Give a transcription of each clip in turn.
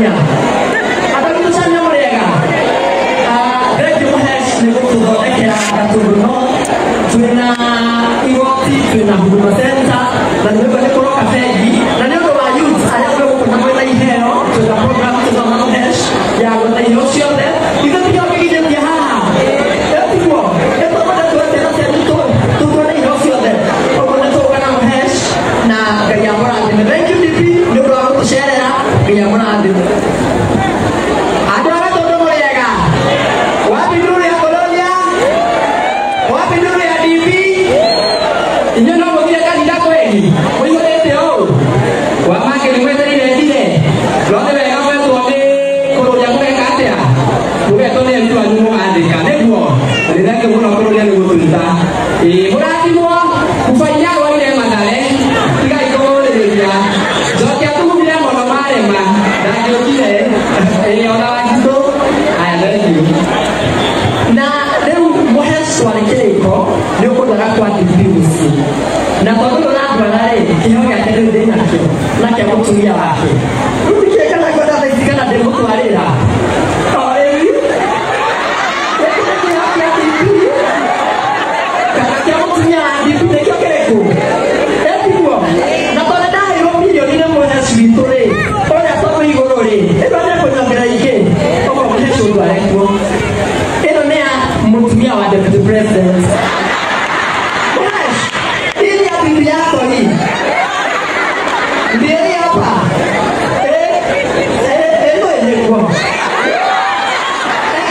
Cania. Andũ aitũ Cania mũrĩega. Thank you Mũhesh nĩ gũtũthondekera Gatundu North. Twĩna igoti, twĩna Huduma Center, na nĩ nĩ kũroka bengi, na nĩ ũndũ wa youth arĩa mwĩ gũkũ na mwĩna iheo, twĩna program tũthoma Mũhesh ya gwetha iheo ciothe. Ithuĩ tikĩo kĩginyĩtie haha. Ĩtiguo, ĩtũmũte tuoe ciana cianyu tũtuone iheo ciothe. Ũguo nĩ tũgũka na Mũhesh na Ngai amũrathime. Thank you DP nĩ ũndũ wa gũtũcerera, Ngai amũrathime. Andũ a Gatũndũ mũrĩega. Wapi nduru ya Kolonia? Wapi nduru ya DP? Inyuĩ no mũthire kanitha kweli? Mũihũrĩte ũũ? Wa mangĩ nĩ mweterire ndire. No nĩ wega mwetwo nĩ kũrũria mũgeka atĩa? Mũgetwo nĩ arutwo anyu mũgathĩka, nĩguo? Na nĩ thengiũ mũno kũrũria nĩ gũtwĩta. Ĩĩ, mũrathimwo, Kubai nĩarwarire Mathare, tigai kũmũrĩrĩria. Njoki atugumire mũno marema, ndangĩũkire. Ĩĩ, ona Wanjikũ. Aya, thengiũ. Na rĩu Mũhesh twarĩ kĩrĩko nĩ ũkũndwara kwa DP mũciĩ, na tondũ ũyũ ũrandwara rĩ, kĩheo gĩake rĩu ndĩ nakĩo na kĩa mũtumia wake. Rĩu ndikĩũĩ kana ngwenda thaa ici kana ndĩmũtwarĩra o rĩu. Gĩkĩ nĩ kĩheo kĩa DP kana kĩa mũtumia wa DP, nĩkĩo kĩrĩkũ? Ĩtiguo. Na tondũ ndaheirwo mirioni nĩ Mũhesh witũ rĩ, ũrĩa tondũ igũrũ rĩ, ĩno nĩ kũnyongerera ingĩ, ũguo Mũhesh ũndware kuo. Ĩno nĩ ya mũtumia wa deputy president. Mũhesh, hii ni ya bibi yako hii. Ndio hii hapa. Ĩno ĩnĩguo.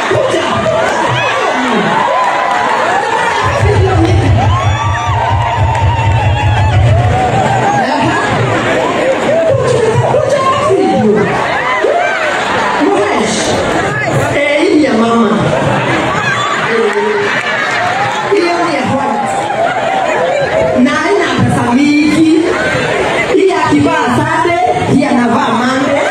Kuja. Kuja video. Mũhesh. Hii ni ya mama. Hiyo ni ya white. Na haina pesa mingi. Hii akivaa Sunday, hii anavaa Monday.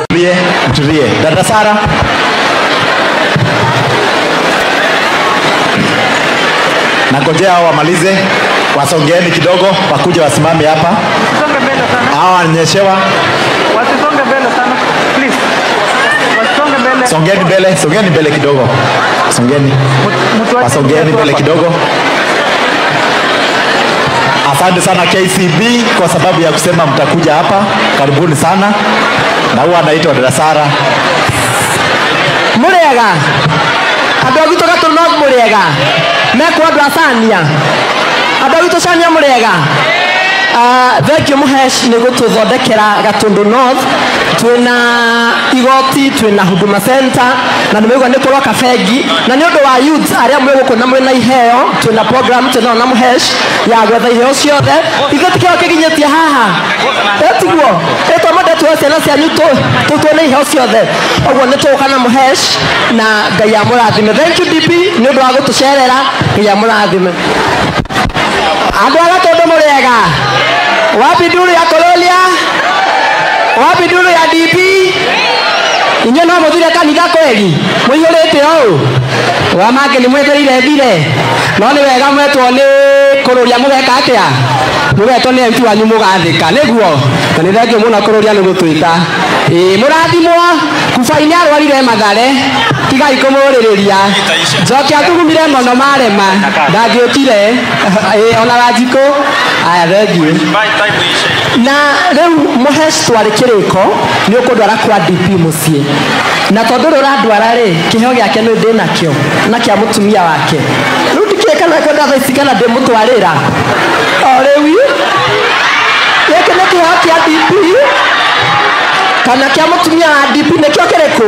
Mtulie, mtulie. Dada Sara. Nangojea hao wamalize, wasongeeni kidogo, wakuje wasimame hapa. Wasisonge mbele sana. Hawa wananyeshewa. Wasisonge mbele sana. Please. Wasisonge mbele. Songeni mbele, songeni mbele kidogo. Songeni. Mtu ache Wasongeeni mbele hapa. kidogo. Asante sana KCB kwa sababu ya kusema mtakuja hapa. Karibuni sana. Na huwa anaitwa Dada Sara. Mũrĩega. Andũ a gwitũ Gatũndũ North mũrĩega. Mekwo andũ a Cania. Andũ a gwitũ Cania mũrĩega. Thank you Mũhesh nĩ gũtũthondekera Gatundu North. Twĩna igoti, twĩna Huduma Center, na nĩ maigua nĩ kũroka bengi, na nĩ ũndũ wa youth arĩa mwĩ gũkũ na mwĩna iheo, twĩna program twĩna na Mũhesh ya gwetha iheo ciothe. Ithuĩ tikĩo kĩginyĩtie haha. Ĩtiguo, ĩtũmũte tuoe ciana cianyu tũtuone iheo ciothe. Ũguo nĩ tũgũka na Mũhesh na Ngai amũrathime. Thank you DP nĩ ũndũ wa gũtũcerera, Ngai amũrathime. Andũ a Gatũndũ mũrĩega. Wapi nduru ya Kololia? Wapi nduru ya DP? Inyuĩ no mũthire kanitha kweli? Mũihũrĩte ũũ? Wa mangĩ nĩ mweterire thire. No nĩ wega mwetwo nĩ kũrũria mũgeka atĩa? Mũgetwo nĩ MP wanyu mũgathĩka, nĩguo? Na nĩ thengiũ mũno kũrũria nĩ gũtwĩta. Ĩĩ, mũrathimwo, Kubai nĩarwarire Mathare, tigai kũmũrĩrĩria. Njoki atugumire mũno marema, ndangĩũkire. Ĩĩ, ona Wanjikũ. Aya, thengiũ. Na rĩu Mũhesh twarĩ kĩrĩko nĩ ũkũndwara kwa DP mũciĩ, na tondũ ũrĩa ũrandwara rĩ, kĩheo gĩake nĩ ndĩ nakĩo na kĩa mũtumia wake. Rĩu ndikĩũĩ kana ngwenda thaa ici kana ndĩmũtwarĩra o rĩu. Gĩkĩ nĩ kĩheo kĩa DP kana kĩa mũtumia wa DP, nĩkĩo kĩrĩkũ?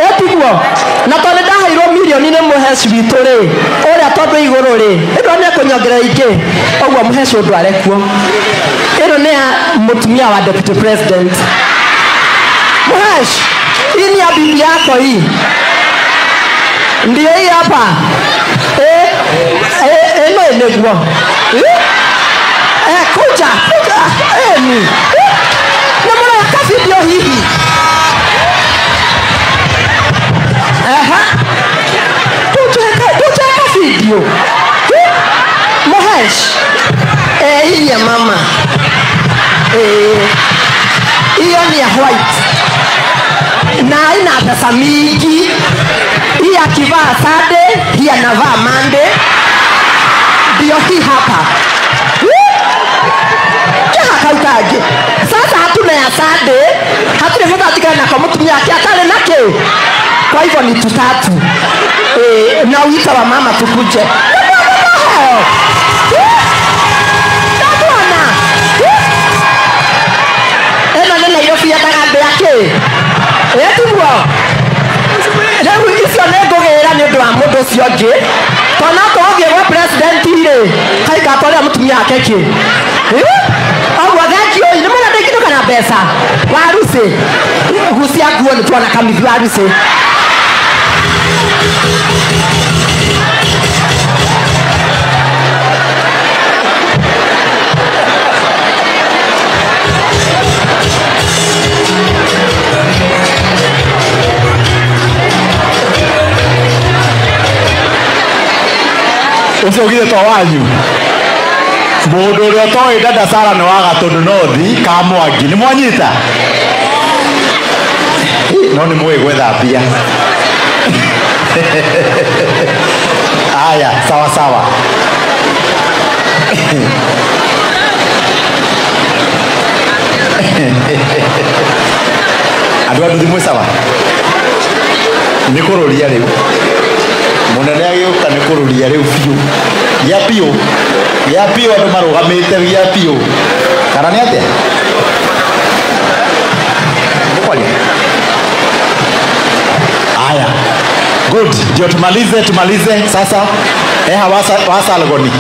Ĩtiguo. Na tondũ nĩ ndaheirwo mirioni nĩ Mũhesh witũ rĩ, ũrĩa tondũ igũrũ rĩ, ĩno nĩ ekũnyongerera ingĩ, ũguo Mũhesh ũndware kuo. Ĩno nĩ ya mũtumia wa deputy president. Mũhesh, hii ni ya bibi yako hii. Ndio hii hapa. Ĩno nĩguo. Kuja, kuja. Ni. Nĩ mũroya video hihi? Aha. Tucheka video. Mũhesh. Hii ni ya mama. Hiyo ni ya white. Na haina pesa mingi. Hii akivaa Sunday, hii anavaa Monday. Ndio hii hapa. Kautage. Sasa hatuna ya Sunday, hatuna fedha atikana na kwa mtumia yake atale nake. Kwa hivyo ni tutatu. Na uita wa mama tukuje. Bwana. Ena nena Nairobi yatagambe yake. Tiguo. Rĩu icio nĩ ngũgĩra nĩ ũndũ wa mũndũ ũcio ũngĩ. Tondũ tũgũthiĩ gwa president rĩ, kaikatwarĩra mũtumia wake kĩ. Ũguo thank you. Nĩ mũna ndĩngĩnũka na mbeca. Warucĩ. Gucia nguo nĩ tuona kamithi warucĩ. Ucio ugire to wanyu. Mundu uria utoĩ dada Sara nĩ wa Gatundu North ka Mwangi. Nĩ mwanyita? No nĩ mũĩ gwetha mbia. Aya, sawa sawa. Andũ a nduthi mwĩ sawa? Nĩ kũrũria rĩu. Munene agĩũka nĩ kũrũria rĩu biũ. Gĩa biũ. Gĩa biũ andũ marũgamĩte gĩa biũ. Kana nĩ atĩa? Mũkwaria? Aya. Good. Ndio tumalize sasa. Eha wasa algoni.